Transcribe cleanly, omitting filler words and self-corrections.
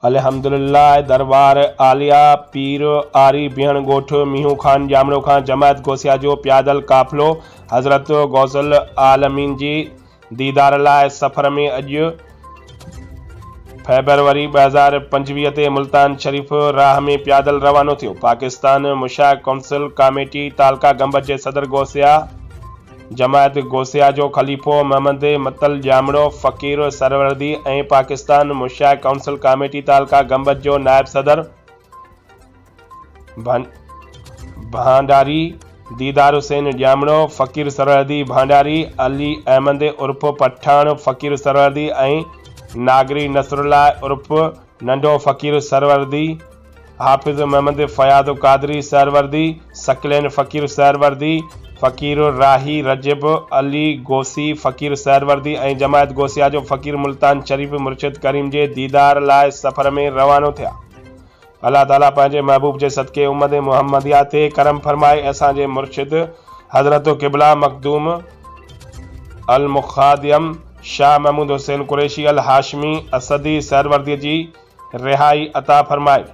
الحمدلله دربار عاليه پير آري بيهڻ ڳوٺ مينهون خان ڄامڙو کان جماعت غوثيه جو پيادل قافلو حضرت غوث العالمين جي ديدار لاء سفر ۾ اڄ فيبروري 2025 تي ملتان شريف راهه ۾ پيادل روانو ٿيو. پاڪستان مشاعه ڪونسل ڪاميٽي تعلقه گنبذ جي صدر غوثيه جماعت غوثيه جو خليفو محمد متل ڄامڙو فقير سهروردي ۽ پاڪستان مشاعه ڪائونسل ڪاميٽي تعلقه گنبذ جو نائب صدر ڀانڊاري ديدار حسين ڄامڙو فقير سهروردي ڀانڊاري علي احمد عرف پٺاڻ فقير سهروردي ۽ ناگري نصرالله عرف ننڍو فقير سهروردي حافظ محمد فياض قادري سهروردي، ثقلين فقير سهروردي، فقير راهي رجب علي غوثي فقير سهروردي ۽ جماعت غوثيه جو فقير ملتان شريف مرشد ڪريم جي ديدار لاء سفر ۾ روانو ٿيا. الله تعالي پنهنجي محبوب جي صدقي امت محمديه تي ڪرم فرمائي اسان جي مرشد حضرت قبله مخدوم المخادم شاهه محمود حسين قريشي الهاشمي اسدي سهروردي جي رهائي عطا فرمائي.